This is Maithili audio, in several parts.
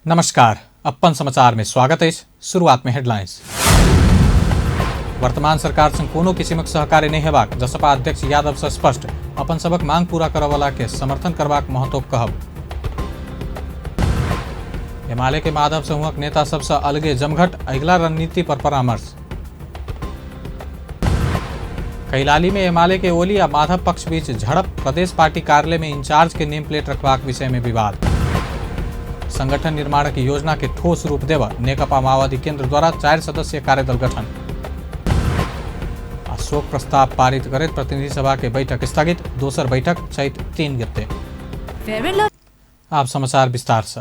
नमस्कार, अपन समाचार में स्वागत है। शुरुआत में हेडलाइंस। वर्तमान सरकार संग कोनो किसिमक सहकार्य नहीं हेबाक जसपा अध्यक्ष यादव से स्पष्ट। अपन सबक मांग पूरा करवला के समर्थन करबाक महतो कहब। एमाले के माधव समूहक नेता सबसे अलगे जमघट, अगिला रणनीति पर परामर्श। कैलाली में एमाले के ओली आ माधव पक्ष बीच झड़प, प्रदेश पार्टी कार्यालय में इंचार्ज के नेम प्लेट रखबाक विषय में विवाद। संगठन निर्माण की योजना के ठोस रूप देव नेकपा माओवादी केंद्र द्वारा 4 सदस्यीय कार्यदल गठन। आ शोक प्रस्ताव पारित करैत प्रतिनिधि सभा के बैठक स्थगित, दोसर बैठक चैत 3 गते। आप समाचार विस्तार से।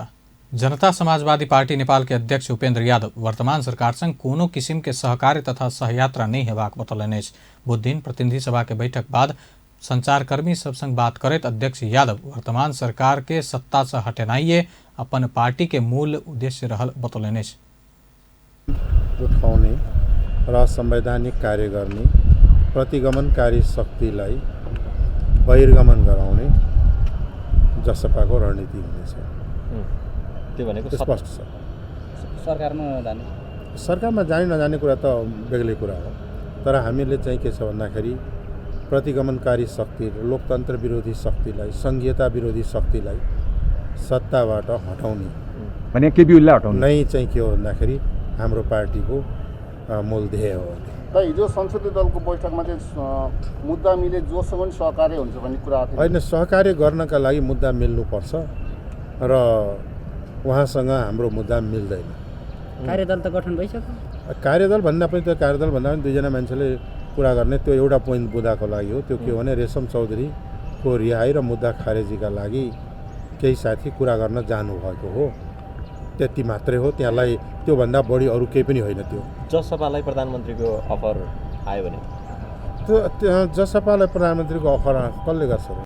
जनता समाजवादी पार्टी नेपाल के अध्यक्ष उपेंद्र यादव वर्तमान सरकार संग कोनो किसिम के सहकार्य तथा सहयात्रा नहीं हेबाक बतौलनि अछि। बुधदिन प्रतिनिधि सभा के बैठक बाद संचारकर्मी सब संग बात करैत अध्यक्ष यादव वर्तमान सरकार के सत्ता से हटेनाइए अपन पार्टी के मूल उद्देश्य रहल बतौलनि अछि। उठाउने र संवैधानिक कार्य गर्ने प्रतिगमनकारी शक्तिलाई बहिर्गमन गराउने जसपाको रणनीति हुनेछ। त्यो भनेको स्पष्ट छ। सरकारमा जाने, सरकारमा जाने नजाने कुरा त बेग्लै कुरा हो, तर हामीले चाहिँ के छ भन्दाखेरि प्रतिगमनकारी शक्ति, लोकतन्त्र विरोधी शक्तिलाई, सङ्घीयता विरोधी शक्तिलाई सत्ताबाट हटाउने भने केपी ओलीलाई हटाउने नै चाहिँ के हो भन्दाखेरि हाम्रो पार्टीको मूल ध्येय हो। त हिजो संसदीय दलको बैठकमा चाहिँ मुद्दा मिले जोसँग पनि सहकार्य हुन्छ भन्ने कुरा आएको थियो। होइन, सहकार्य गर्नका लागि मुद्दा मिल्नुपर्छ र उहाँसँग हाम्रो मुद्दा मिल्दैन। कार्यदल त गठन भइसक्यो। कार्यदल भन्दा पनि त्यो कार्यदल भन्दा पनि दुईजना मान्छेले कुरा गर्ने त्यो एउटा पोइन्ट मुद्दाको लागि हो। त्यो के हो भने रेशम चौधरीको रिहाई र मुद्दा खारेजीका लागि केही साथी कुरा गर्न जानुभएको हो, त्यति मात्रै हो। त्यहाँलाई त्योभन्दा बढी अरू केही पनि होइन। त्यो जसपालाई प्रधानमन्त्रीको अफर आयो भने त्यो जसपालाई प्रधानमन्त्रीको अफर कसले गर्छ र?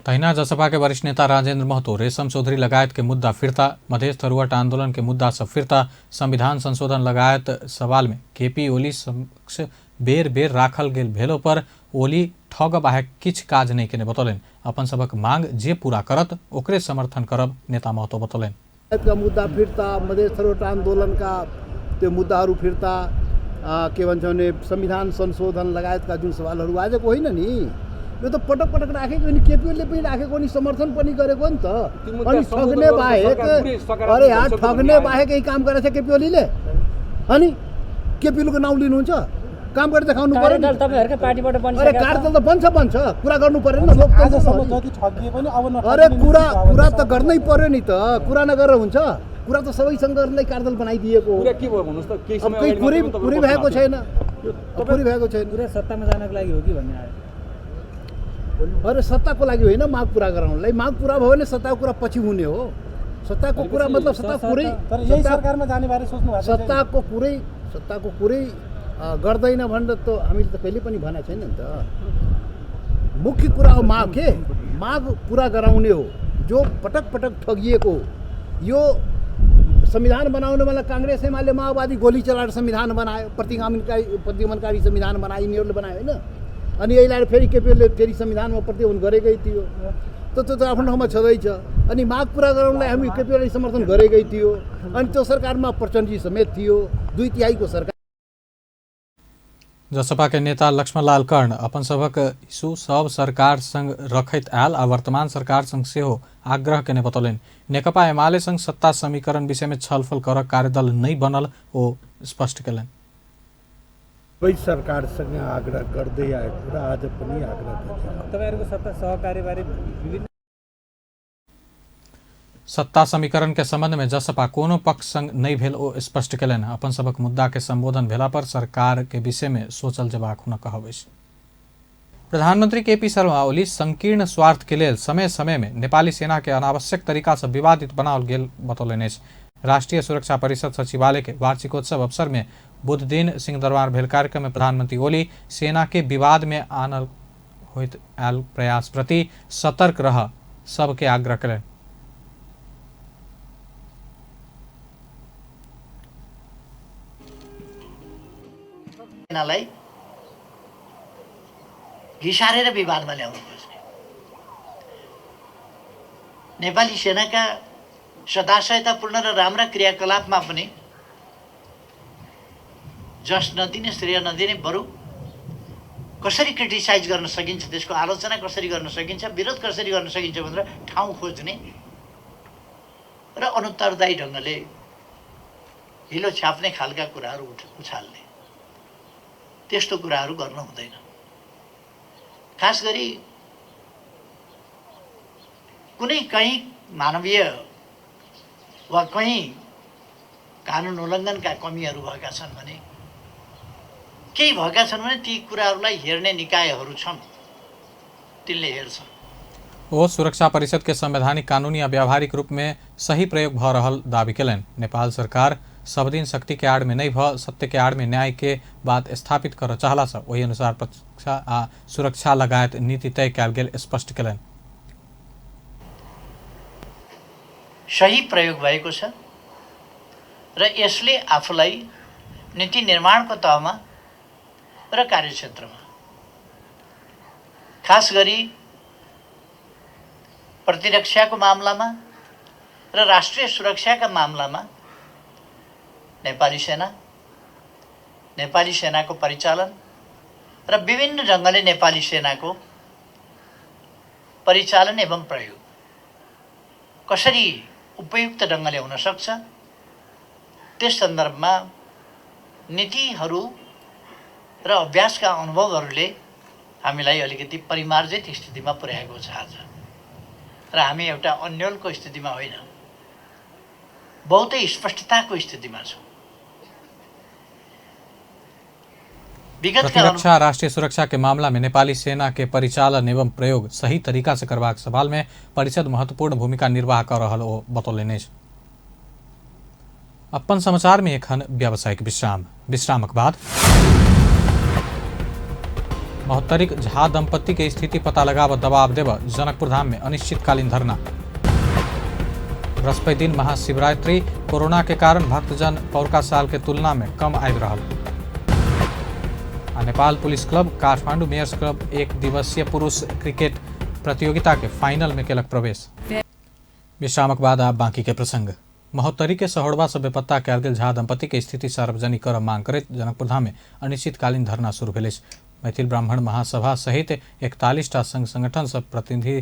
तहिना जसपा के वरिष्ठ नेता राजेंद्र महतो रेशम चौधरी लगायत के मुद्दा फिर्ता, मधेश थरुहट आंदोलन के मुद्दा सब फिर्ता, संविधान संशोधन लगायत सवाल में केपी ओली समक्ष बेर बेर राखल गेल भेलो पर ओली ठग बाहेक किछु काज नहीं केने बतौलनि। अपन सबक मांग जे पूरा करत ओकरे समर्थन करब नेता महतो बतौलनि। का मुद्दा फिर्ता, मधेश थरुहट आन्दोलन का त्यो मुद्दाहरू फिर्ता, के भन्छ भने संविधान संशोधन लगायतका जुन सवालहरू आजको होइन नि, यो त पटक पटक राखेको नि, केपी ओलीले पनि राखेको नि, समर्थन पनि गरेको नि त। अनि ठग्ने बाहेक, अरे यहाँ ठग्ने बाहेक केही काम गरेको छ केपी ओलीले? अनि केपी ओलीको नाउँ लिनुहुन्छ, काम गरेर देखाउनु पर्यो नि। तपाईँहरूकै पार्टीबाट बन्छ। अरे कार्यदल त बन्छ बन्छ, कुरा गर्नु पर्यो नि लोकतन्त्र। अरे कुरा कुरा त गर्नै पर्यो नि त, कुरा नगरेर हुन्छ? कुरा त सबैसँग गर्नलाई कार्यदल बनाइदिएको हो। अब केही पुरै पुरै भएको छैन, पुरै भएको छैन। कुरा सत्तामा जानको लागि हो कि भन्ने आयो? अरे सत्ताको लागि होइन, माग पुरा गराउनलाई। माग पुरा भयो भने सत्ताको कुरा पछि हुने हो। सत्ताको कुरा मतलब सत्ता पुरै, सत्ताको कुरै, सत्ताको कुरै गर्दैन भनेर त हामीले त कहिले पनि भनेको छैन नि त। मुख्य कुरा हो माग, के माग पुरा गराउने हो, जो पटक पटक ठगिएको हो। यो संविधान बनाउनु बेला काङ्ग्रेस, एमाले, माओवादी गोली चलाएर संविधान बनायो, प्रतिगमनकारी संविधान बनायो, यिनीहरूले बनायो होइन। अनि यसलाई फेरि केपीले फेरि संविधानमा प्रतिगमन गरेकै थियो, त त्यो त आफ्नो ठाउँमा छँदैछ। अनि माग पुरा गराउनलाई हामी केपीलाई समर्थन गरेकै थियो। अनि त्यो सरकारमा प्रचण्डजी समेत थियो, 2/3 सरकार। जसपा के नेता लक्ष्मणलाल कर्ण अपन सबक इशू सब सरकार संग रखैत आयल आ वर्तमान सरकार संग सेहो आग्रह केने बतौलनि। नेकपा एमाले संग सत्ता समीकरण विषय में छलफल कर कार्यदल नहीं बनल ओ स्पष्ट केलनि। सबै सरकारसँग आग्रह गर्दै आएको र आज पनि आग्रह गर्दै। तपाईँहरूको सत्ता सहकार्यबारे विभिन्न सत्ता समीकरण के संबंध में जसपा कोनो पक्ष संग नहीं भेल ओ स्पष्ट केलनि। अपन सबक मुद्दा के संबोधन भेला पर सरकार के विषय में सोचल जबाक हुनक कहब अछि। प्रधानमंत्री केपी शर्मा ओली संकीर्ण स्वार्थ के लेल समय समय में नेपाली सेना के अनावश्यक तरीका से विवादित बनाओल गेल बतौलनि अछि। राष्ट्रीय सुरक्षा परिषद सचिवालय के वार्षिकोत्सव अवसर में बुध दिन सिंहदरबार भेल कार्यक्रम में प्रधानमंत्री ओली सेना के विवाद में आनल होइत आयल प्रयास प्रति सतर्क रह सबके आग्रह केलनि। सेनालाई घिसारेर विवादमा ल्याउनु खोज्ने, नेपाली सेनाका सदाशयतापूर्ण र राम्रा क्रियाकलापमा पनि जस नदिने, श्रेय नदिने, बरु कसरी क्रिटिसाइज गर्न सकिन्छ, त्यसको आलोचना कसरी गर्न सकिन्छ, विरोध कसरी गर्न सकिन्छ भनेर ठाउँ खोज्ने र अनुत्तरदायी ढङ्गले हिलो छाप्ने खालका कुराहरू उछाल्ने, त्यस्तो कुराहरू गर्न हुँदैन। खास गरी कुनै कहीँ मानवीय वा कहीँ कानुन उल्लङ्घनका कमीहरू भएका छन् भने, केही भएका छन् भने ती कुराहरूलाई हेर्ने निकायहरू छन्, तिनले हेर्छन्। ओ सुरक्षा परिषद के संवैधानिक, कानूनी आ व्यावहारिक रूप में सही प्रयोग भ रहल दावी केलनि। नेपाल सरकार सब दिन शक्ति के आड़ में नहीं भ सत्य के आड़ में न्याय के बात स्थापित कर चाहला सँ ओहि अनुसार प्रतिरक्षा आ सुरक्षा लगायत नीति तय कयल गेल स्पष्ट केलनि। सही प्रयोग भएको छ र यसले आफूलाई नीति निर्माणको तहमा र कार्यक्षेत्रमा खास गरी प्रतिरक्षाको मामलामा र राष्ट्रिय सुरक्षाका मामलामा नेपाली सेना, नेपाली सेनाको परिचालन र विभिन्न ढङ्गले नेपाली सेनाको परिचालन एवं प्रयोग कसरी उपयुक्त ढङ्गले हुन सक्छ त्यस सन्दर्भमा नीतिहरू र अभ्यासका अनुभवहरूले हामीलाई अलिकति परिमार्जित स्थितिमा पुर्याएको छ आज। र हामी एउटा अन्यलको स्थितिमा होइन, बहुतै स्पष्टताको स्थितिमा छौँ। प्रतिरक्षा राष्ट्रिय सुरक्षा के मामला में नेपाली सेना के परिचालन एवं प्रयोग सही तरीका से करबाक सवाल में परिषद महत्वपूर्ण भूमिका निर्वाह कर रहल ओ बतौलनि अछि। अपन समाचार में एखन व्यावसायिक विश्राम। विश्रामक बाद महोत्तरीक झा दंपति के स्थिति पता लगाव दबाव देव जनकपुर धाम में अनिश्चितकालीन धरना। बृहस्पति दिन महाशिवरात्रि, कोरोना के कारण भक्तजन पौरका साल के तुलना में कम आबि रहल। आ Nepal police club Kathmandu mayors club एक दिवसीय पुरुष क्रिकेट प्रतियोगिता के फाइनल में केलक प्रवेश। विश्रामक बाद आब बाकी के प्रसंग। महोत्तरी के सहोड़वा से बेपत्ता कयल गेल झा दंपति के स्थिति सार्वजनिक कर मांग करैत जनकपुर धाम में अनिश्चितकालीन धरना शुरू भेल अछि। मैथिल ब्राह्मण महासभा सहित 41टा संघ संगठन सब प्रतिनिधि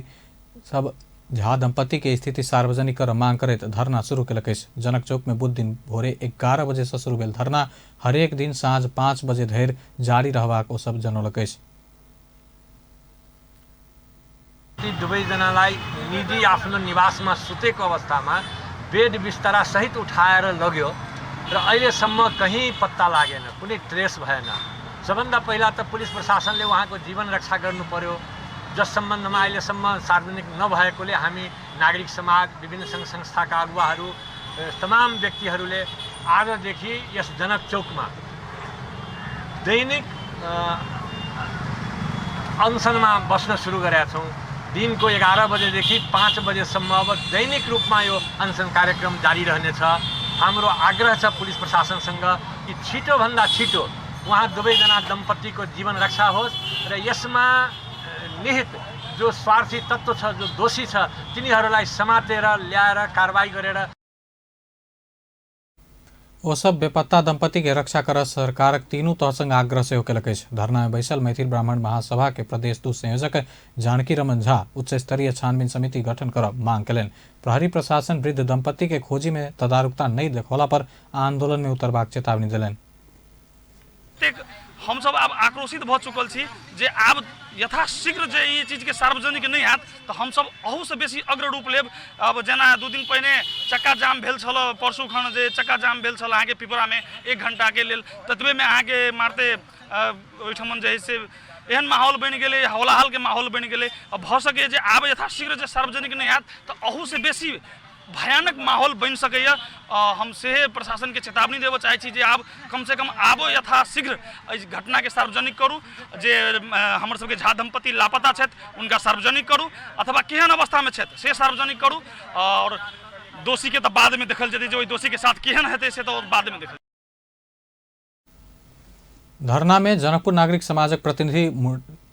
सब झा दंपति के स्थिति सार्वजनिक कर मांग करैत धरना शुरू केलक अछि। जनक चौक में बुध दिन भोरे 11 बजे से शुरू भेल धरना हरेक दिन साँझ 5 बजे धरि जारी रहबाक ओ सब जनौलक अछि। ती दुवैजनालाई निजी आफ्नो निवासमा सुतेको अवस्थामा बेड बिस्तारा सहित उठाएर लग्यो र अहिलेसम्म कहीँ पत्ता लागेन, कुनै ट्रेस भएन। सबभन्दा पहिला त पुलिस प्रशासनले उहाँको जीवन रक्षा गर्नु पर्यो, जस सम्बन्धमा अहिलेसम्म सार्वजनिक नभएकोले हामी नागरिक समाज, विभिन्न सङ्घ संस्थाका अगुवाहरू, तमाम व्यक्तिहरूले आजदेखि यस जनक चौकमा दैनिक अनसनमा बस्न सुरु गरेका छौँ। दिनको 11 बजेदेखि 5 बजेसम्म अब दैनिक रूपमा यो अनसन कार्यक्रम जारी रहनेछ। हाम्रो आग्रह छ पुलिस प्रशासनसँग कि छिटोभन्दा छिटो उहाँ दुवैजना दम्पतिको जीवन रक्षा होस् र यसमा निहित जो स्वार्थी तत्त्व छ, जो दोषी छ, तिनीहरूलाई समातेर ल्याएर कारवाही गरेर ओ सब बेपत्ता दंपति के रक्षा कर सरकारक तीनू तहसँग आग्रह सेहो केलक अछि। धरना में बैसल मैथिल ब्राह्मण महासभा के प्रदेश दू संयोजक जानकी रमन झा उच्च स्तरीय छानबीन समिति गठन कर मांग केलनि। प्रहरी प्रशासन वृद्ध दंपति के खोजी में तदारुकता नहीं देखौला पर आंदोलन में उतरबाक चेतावनी देलनि। हमसब आब आक्रोशित भऽ चुकल छी जे आब यथाशीघ्र जे ई चीजके सार्वजनिक नहि हैत तऽ हमसब अहूसँ बेसी अग्र रूप लेब। अब जेना 2 दिन पहिने चक्का जाम भेल छल, परसू खन जे चक्का जाम भेल छल अहाँके पिपरामे 1 घंटाके लेल, ततबेमे अहाँके मारते ओहिठमन जे है से एहन माहौल बनि गेलै, हौलाहलके माहौल बनि गेलै। अब भऽ सकैए जे आब यथाशीघ्र जे सार्वजनिक नहि हैत तऽ अहूसँ बेसी भयानक माहौल बनि सकैए। हम सेहे प्रशासनके चेतावनी देबऽ चाहै छी जे आब कमसँ कम आबो यथाशीघ्र एहि घटनाके सार्वजनिक करू, जे हमर सबके झा दंपति लापता छथि हुनका सार्वजनिक करू, अथवा केहन अवस्थामे छथि से सार्वजनिक करू, और दोषीके तऽ बादमे देखल जेतै जे ओहि दोषीके साथ केहन हेतै से तऽ बादमे देखल। धरना में जनकपुर नागरिक समाजक प्रतिनिधि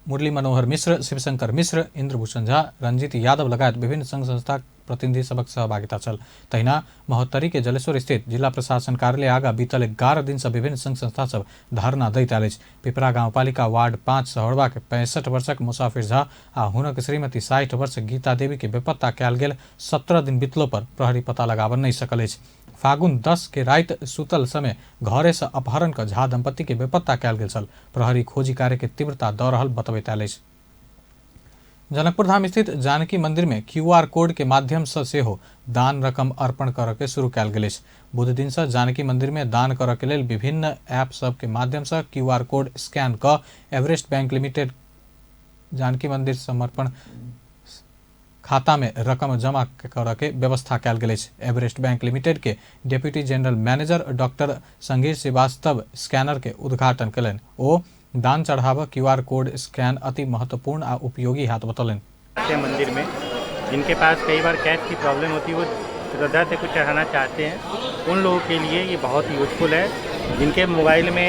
मुरली मनोहर मिश्र, शिवशंकर मिश्र, इंद्रभूषण झा, रंजीत यादव लगायत विभिन्न संघ संस्था प्रतिनिधि सभक सहभागिता छल। तहिना महोत्तरी के जलेश्वर स्थित जिला प्रशासन कार्यालय आगा बीतल 11 दिन से विभिन्न संघ संस्था सब धरना दैत आयल अछि। पिपरा गाउँपालिका वार्ड 5 सहरवा के 65 वर्षक मुसाफिर झा आ हुनक श्रीमती 60 वर्ष गीता देवी के बेपत्ता कयल गेल 17 दिन बितलो पर प्रहरी पता लगाबऽ नहि सकल अछि। फागुन 10 के राति सुतल समय घरे से अपहरण क झा दंपति के बेपत्ता कयल गेल छल। प्रहरी खोजी कार्य के तीव्रता दऽ रहल बतबैत आयल अछि। जनकपुर धाम स्थित जानकी मंदिर में क्यूआर कोड के माध्यम से सेहो दान रकम अर्पण करऽ के शुरू कयल गेल अछि। बुध दिन से जानकी मंदिर में दान करऽ के लेल विभिन्न ऐप सब के माध्यम से क्यूआर कोड स्कैन क एवरेस्ट बैंक लिमिटेड जानकी मंदिर समर्पण खाता में रकम जमा करऽ के व्यवस्था कयल गेल अछि। एवरेस्ट बैंक लिमिटेड के deputy general manager doctor Sangeer Srivastava scanner के उद्घाटन कयलनि। ओ दान चढ़ाबऽ क्यूआर कोड स्कैन अति महत्वपूर्ण आ उपयोगी हाथ बतौलनि। मंदिर में जिनके पास कई बार कैश की प्रॉब्लम होती है, वो श्रद्धा से कुछ चढ़ाना चाहते हैं, उन लोगों के लिए ये बहुत यूजफुल है। जिनके मोबाइल में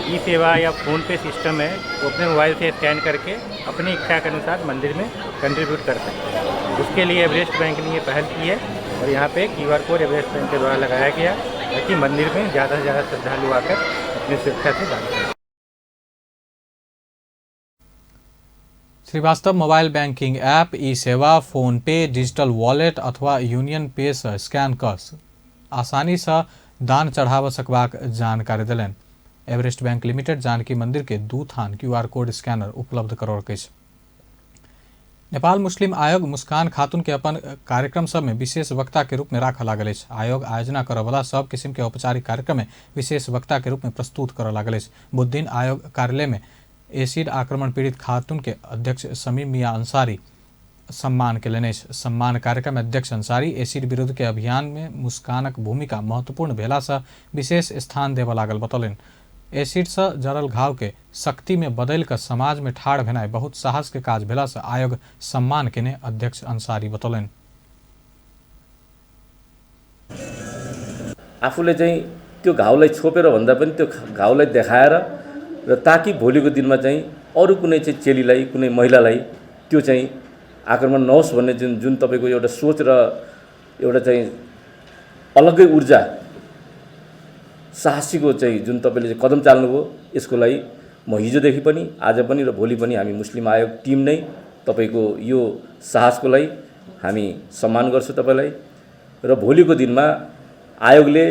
ई सेवा या फ़ोन पे सिस्टम है, वो अपने मोबाइल से स्कैन करके अपनी इच्छा के अनुसार मंदिर में कंट्रीब्यूट कर सकते हैं। उसके लिए एवरेस्ट बैंक ने ये पहल की है और यहाँ पे क्यूआर कोड एवरेस्ट बैंक के द्वारा लगाया गया ताकि मंदिर में ज़्यादा से ज़्यादा श्रद्धालु आकर अपनी स्वेच्छा से दान करें। श्रीवास्तव मोबाइल बैंकिंग ऐप, ई सेवा, फोन पे, डिजिटल वॉलेट अथवा यूनियन पे से स्कैन कऽ आसानी से दान चढ़ाबऽ सकबाक जानकारी देलनि। एवरेस्ट बैंक लिमिटेड जानकी मंदिर के 2 थान क्यूआर कोड स्कैनर उपलब्ध करौलक अछि। नेपाल मुस्लिम आयोग मुस्कान खातून के अपन कार्यक्रम सब में विशेष वक्ता के रूप में राखऽ लागल अछि। आयोग आयोजना करऽ वाला सब किसिम के औपचारिक कार्यक्रम में विशेष वक्ता के रूप में प्रस्तुत करऽ लागल अछि। बुधदिन आयोग कार्यालय में एसिड आक्रमण पीड़ित खातून के अध्यक्ष समीम मियां अंसारी सम्मान केलनि अछि। सम्मान कार्यक्रम अध्यक्ष अंसारी एसिड विरुद्ध के अभियान में मुस्कानक भूमिका महत्वपूर्ण भेला से विशेष स्थान देबऽ लागल बतौलनि। एसिड से जरल घाव के शक्ति में बदलि कऽ समाज में ठाढ़ भेनाइ बहुत साहस के काज भेला से आयोग सम्मान केने अध्यक्ष अंसारी बतौलनि। आफूले चाहिँ त्यो घाउलाई छोपेर भन्दा पनि त्यो घाउलाई देखाएर र ताकि भोलिको दिनमा चाहिँ अरू कुनै चाहिँ चेलीलाई, कुनै महिलालाई त्यो चाहिँ आक्रमण नहोस् भन्ने जुन जुन तपाईँको एउटा सोच र एउटा चाहिँ अलग्गै ऊर्जा साहसीको चाहिँ जुन तपाईँले चाहिँ कदम चाल्नुभयो, यसको लागि म हिजोदेखि पनि आज पनि र भोलि पनि हामी मुस्लिम आयोग टिम नै तपाईँको यो साहसको लागि हामी सम्मान गर्छौँ तपाईँलाई। र भोलिको दिनमा आयोगले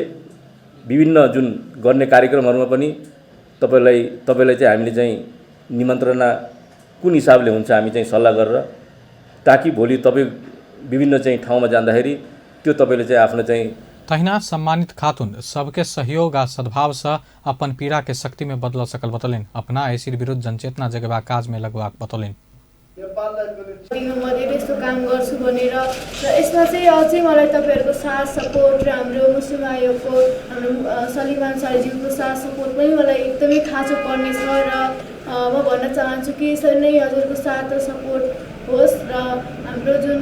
विभिन्न जुन गर्ने कार्यक्रमहरूमा पनि तपाईँलाई चाहिँ हामीले चाहिँ निमन्त्रणा कुन हिसाबले हुन्छ हामी चाहिँ सल्लाह गरेर ताकि भोलि तपाईँ विभिन्न चाहिँ ठाउँमा जाँदाखेरि त्यो तपाईँले चाहिँ आफ्नो चाहिँ। तहिना सम्मानित खातून सबके सहयोग आ सद्भाव से अपन पीड़ा के शक्ति में बदल सकल बतौलनि। अपना एसिड विरुद्ध जनचेतना जगेबाक काज में लगबाक बतौलनि। म धेरै यस्तो काम गर्छु भनेर र यसमा चाहिँ अझै मलाई तपाईँहरूको साथ सपोर्ट र हाम्रो मुस्लिम आयोगको हाम्रो सलिम अन्सारीज्यूको साथ सपोर्ट पनि मलाई एकदमै खाँचो पर्नेछ र म भन्न चाहन्छु कि यसरी नै हजुरको साथ र सपोर्ट होस् र हाम्रो जुन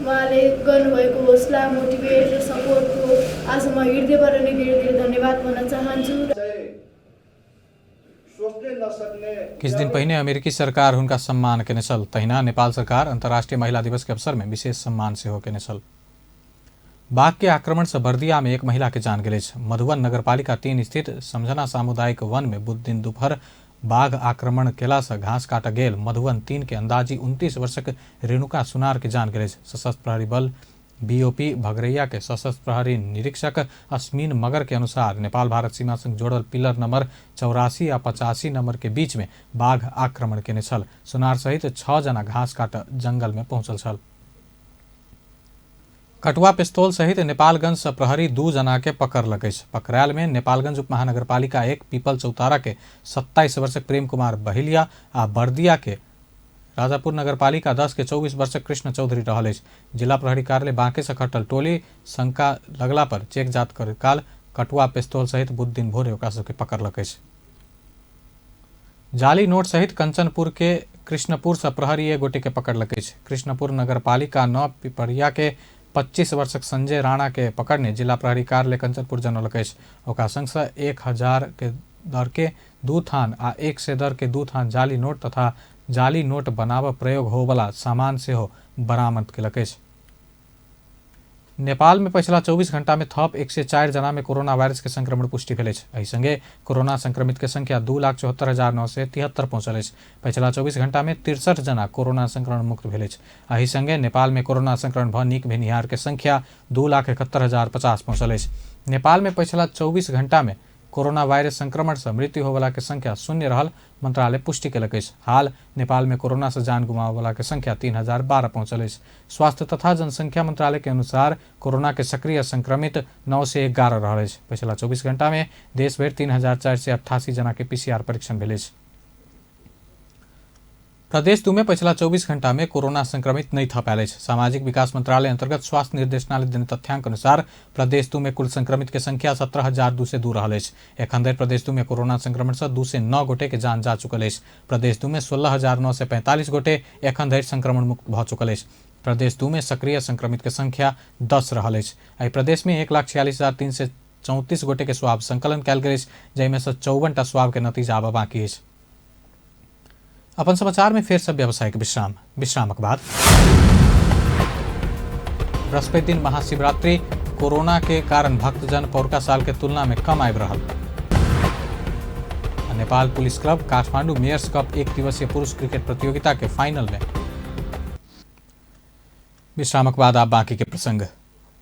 उहाँले गर्नुभएको हौसला, मोटिभेट र सपोर्टको आज म हृदयबाट नै धेरै धेरै धन्यवाद भन्न चाहन्छु। किछु दिन पहिने अमेरिकी सरकार हुनका सम्मान केने छल। तहिना नेपाल सरकार अंतर्राष्ट्रीय महिला दिवस के अवसर में विशेष सम्मान सेहो केने छल। बाघ के आक्रमण से बर्दिया में एक महिला के जान गेल अछि। मधुबन नगरपालिका 3 स्थित समझना सामुदायिक वन में बुध दिन दोपहर बाघ आक्रमण केला से घास काट गेल मधुबन 3 के अंदाजी 29 वर्षक रेणुका सुनार के जान गेल अछि। सशस्त्र प्रहरी बल बीओपी भगरैया के सशस्त्र प्रहरी निरीक्षक अस्मीन मगर के अनुसार नेपाल भारत सीमा संग जोड़ल पिलर नंबर 84 आ 85 नंबर के बीच में बाघ आक्रमण केने छल। सुनार सहित 6 जना घास काट जंगल में पहुंचल छल। कटुआ पिस्तौल सहित नेपालगंज से प्रहरी 2 जना के पकड़लक अछि। पकड़ायल में नेपालगंज उप महानगरपालिका 1 पीपल चौतारा के 27 वर्षक प्रेम कुमार बहिलिया आ बर्दिया के राजापुर नगरपालिका 10 के 24 वर्षक कृष्ण चौधरी रहल अछि। जिला प्रहरी कार्यालय बांके से खटल टोली शंका लगला पर चेक जात करे काल कटुआ पिस्तौल सहित बुध दिन भोरे ओकरा सबके पकड़लक अछि। जाली नोट सहित कंचनपुर के कृष्णपुर से प्रहरी एक गोटे के पकड़लक अछि। कृष्णपुर नगरपालिका 9 पिपरिया के 25 वर्षक संजय राणा के पकड़ने जिला प्रहरी कार्यालय कंचनपुर जनौलक अछि। ओकरा संग से 1000 के दर के 2 थान आ 100 दर के 2 थान जाली नोट तथा जाली नोट बनाबऽ प्रयोग होवला सामान सेहो बरामद केलक अछि। नेपाल में पछिला 24 घंटा में थप 104 जना में कोरोना वायरस के संक्रमण पुष्टि भेल अछि। एहि संगे कोरोना संक्रमित के संख्या 2,74,973 पहुंचल अछि। पछिला 24 घंटा में 63 जना कोरोना संक्रमण मुक्त भेल अछि। एहि संगे नेपाल में कोरोना संक्रमण भ नीक भेनिहार के संख्या 2,71,050 पहुंचल अछि। नेपाल में पछिला 24 घंटा में कोरोना वायरस संक्रमण से मृत्यु होवला के संख्या 0 रहल मंत्रालय पुष्टि केलक अछि। हाल नेपाल में कोरोना से जान गुमावला के संख्या 3,012 पहुंचल अछि। स्वास्थ्य तथा जनसंख्या मंत्रालय के अनुसार कोरोना के सक्रिय संक्रमित 911 रहल अछि। पछिला 24 घंटा में देशभरि 3,488 जना के पीसीआर परीक्षण भेल अछि। प्रदेश 2 में पछिला 24 घंटा में कोरोना संक्रमित नहीं थप आयल अछि। सामाजिक विकास मंत्रालय अंतर्गत स्वास्थ्य निर्देशनालय देने तथ्यांक अनुसार प्रदेश 2 में कुल संक्रमित के संख्या 17,202 रहल अछि। एखन धरि प्रदेश 2 में कोरोना संक्रमण से 209 गोटे के जान जा चुकल अछि। प्रदेश 2 में 16,945 गोटे एखन धरि संक्रमण मुक्त भऽ चुकल अछि। प्रदेश 2 में सक्रिय संक्रमित के संख्या 10 रहल अछि। एहि प्रदेश में 1,46,334 गोटे के स्वाब संकलन कयल गेल अछि, जाहिमे से 54 टा स्वाब के नतीजा आबऽ बाकी अछि। अपन समाचार में फिर सब व्यावसायिक विश्राम। विश्रामक बाद बृहस्पति दिन महाशिवरात्रि कोरोना के कारण भक्तजन पौरका साल के तुलना में कम आबि रहल। Nepal police club Kathmandu mayors cup एक दिवसीय पुरुष क्रिकेट प्रतियोगिता के फाइनल में। विश्रामक बाद आप बाकी के प्रसंग।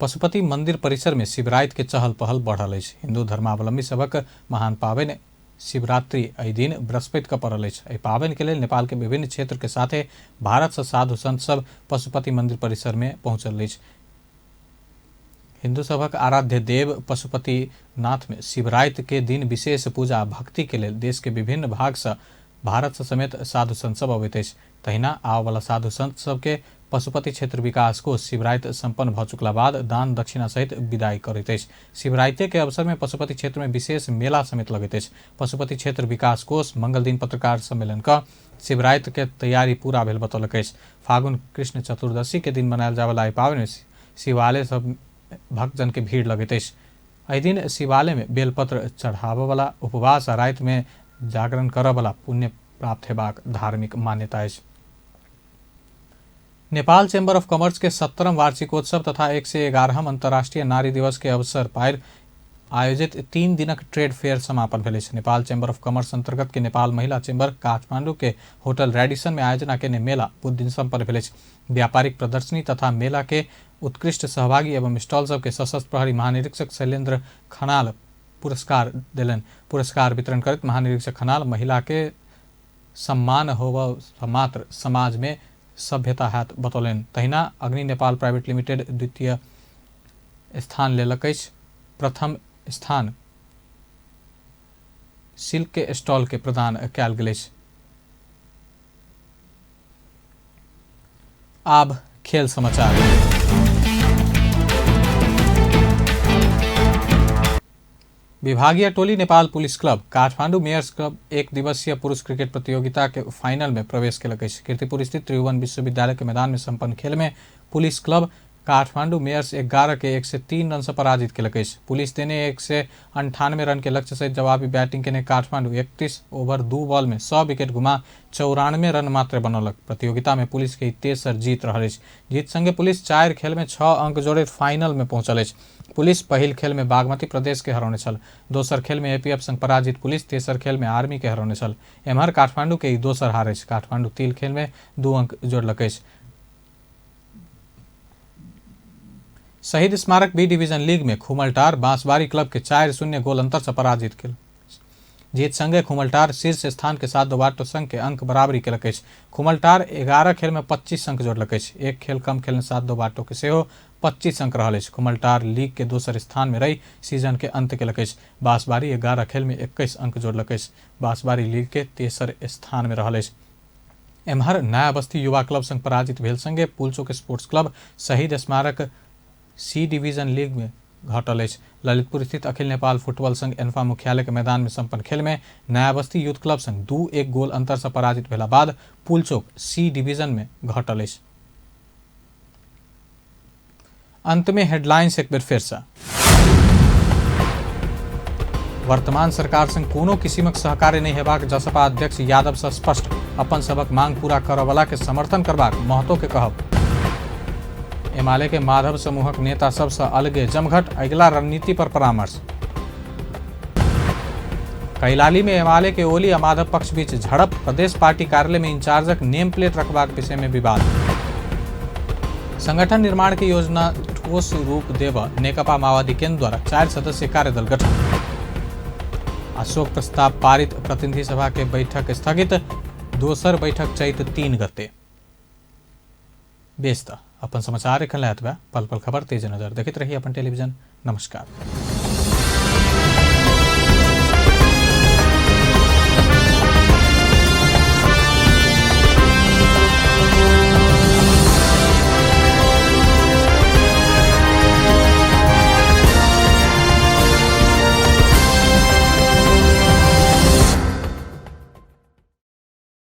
पशुपति मंदिर परिसर में शिवराति के चहल पहल बढ़ल अछि। हिंदू धर्मावलंबी सबक महान पाबनि शिवरात्रि एहि दिन बृहस्पति के पड़ल अछि। एहि पाबनि के लेल नेपाल के विभिन्न क्षेत्र के साथे भारत से साधु संत सब पशुपति मंदिर परिसर में पहुंचल अछि। हिंदू सभक आराध्य देव पशुपति नाथ में शिवराति के दिन विशेष पूजा भक्ति के लेल देश के विभिन्न भाग से भारत से समेत साधु संत सब अबैत अछि। तहिना आबयवला साधु संत सबके पशुपति क्षेत्र विकास कोष शिवराति संपन्न भऽ चुकला बाद दान दक्षिणा सहित विदाई करैत अछि। शिवराति के अवसर में पशुपति क्षेत्र में विशेष मेला समेत लगैत अछि। पशुपति क्षेत्र विकास कोष मंगल दिन पत्रकार सम्मेलन कऽ शिवराति के तैयारी पूरा भेल बतौलक अछि। फागुन कृष्ण चतुर्दशी के दिन मनायल जायवला एहि पाबनि में शिवालय सब भक्तजन के भीड़ लगैत अछि। एहि दिन शिवालय में बेलपत्र चढ़ाबयवला, उपवास आ राति में जागरण करयवला पुण्य प्राप्त हेबाक धार्मिक मान्यता अछि। नेपाल चैम्बर ऑफ कॉमर्स के 17वां वार्षिकोत्सव तथा 111वां अंतर्राष्ट्रीय नारी दिवस के अवसर पर आयोजित 3 दिनक ट्रेड फेयर समापन भेल अछि। नेपाल चैम्बर ऑफ कॉमर्स अंतर्गत के नेपाल महिला चैम्बर काठमांडू के होटल रेडिसन में आयोजना केने मेला बुध दिन सम्पन्न भेल अछि। व्यापारिक प्रदर्शनी तथा मेला के उत्कृष्ट सहभागी एवं स्टॉल सबके सशस्त्र प्रहरी महानिरीक्षक शैलेन्द्र खनाल पुरस्कार देलनि। पुरस्कार वितरण करैत महानिरीक्षक खनाल महिला के सम्मान होबऽ मात्र समाज में सभ्यता हैत बतौलनि। तहिना अग्नि नेपाल प्राइवेट लिमिटेड द्वितीय स्थान लेलक अछि। प्रथम स्थान सिल्क के स्टॉल के प्रदान कयल गेल अछि। आब खेल समाचार। विभागीय टोली Nepal police club Kathmandu mayors club एक दिवसीय पुरुष क्रिकेट प्रतियोगिता के फाइनल में प्रवेश केलक अछि। कीर्तिपुर स्थित त्रिभुवन विश्वविद्यालय के मैदान में संपन्न खेल में पुलिस क्लब काठमांडू मेयर्स 11 के 103 रन से पराजित केलक अछि। पुलिस देने 198 रन के लक्ष्य सहित जवाबी बैटिंग केने काठमांडू 31 ओवर 2 बॉल में 100 विकेट गुमा 94 रन मात्र बनौलक। प्रतियोगिता में पुलिस के तेसर जीत रहल अछि। जीत संगे पुलिस 4 खेल में 6 अंक जोड़ैत फाइनल में पहुंचल अछि। पुलिस पहिल खेल में बागमती प्रदेश के हरौने छल। दोसर खेल में एपीएफ संग पराजित पुलिस तेसर खेल में आर्मी के हरौने छल। एम्हर काठमांडू के ई दोसर हार अछि। काठमांडू 3 खेल में 2 अंक जोड़लक अछि। शहीद स्मारक बी डिवीजन लीग में खुमलटार बांसबारी क्लब के 4-0 गोल अंतर से पराजित केल। जीत संगे खुमलटार शीर्ष स्थान के साथ दोबाटो संघ के अंक बराबरी केलक अछि। खुमलटार 11 खेल में 25 अंक जोड़लक अछि। एक खेल कम खेलने साथ दोबाटो के सेहो 25 अंक रहल अछि। खुमलटार लीग के दोसर स्थान में रही सीजन के अंत केलक अछि। बांसबारी 11 खेल में 21 अंक जोड़लक अछि। बांसबारी लीग के तेसर स्थान में रहल अछि। एम्हर नया बस्ती युवा क्लब संग पराजित भेल संगे पुलचोक स्पोर्ट्स क्लब शहीद स्मारक सी डिवीजन लीग में घटल अछि। ललितपुर स्थित अखिल नेपाल फुटबॉल संघ एन्फा मुख्यालय के मैदान में संपन्न खेल में नया बस्ती यूथ क्लब संग 2-1 गोल अंतर से पराजित भेला बाद पुलचोक सी डिवीजन में घटल अछि। अंत में हेडलाइंस एक बेर फेर से। वर्तमान सरकार संग कोनो किसिमक सहकार्य नहीं हेबाक जसपा अध्यक्ष यादव से स्पष्ट। अपन सबक मांग पूरा करऽवला के समर्थन करबाक महतो के कहब। एमाले के माधव समूहक नेता सबसँ अलगे जमघट, अगिला रणनीति पर परामर्श। कैलाली में एमाले के ओली आ माधव पक्ष बीच झड़प, प्रदेश पार्टी कार्यालय में इंचार्जक नेम प्लेट रखबाक विषय में विवाद। संगठन निर्माण की योजना ठोस रूप देव नेकपा माओवादी केंद्र द्वारा 4 सदस्यीय कार्यदल गठन। आ शोक प्रस्ताव पारित, प्रतिनिधि सभा के बैठक स्थगित, दोसर बैठक चैत 3 गते। बेस त अपन समाचार एखन लए एतबे। पल पल खबर तेज नजर देखैत रही अपन टेलीविजन। नमस्कार।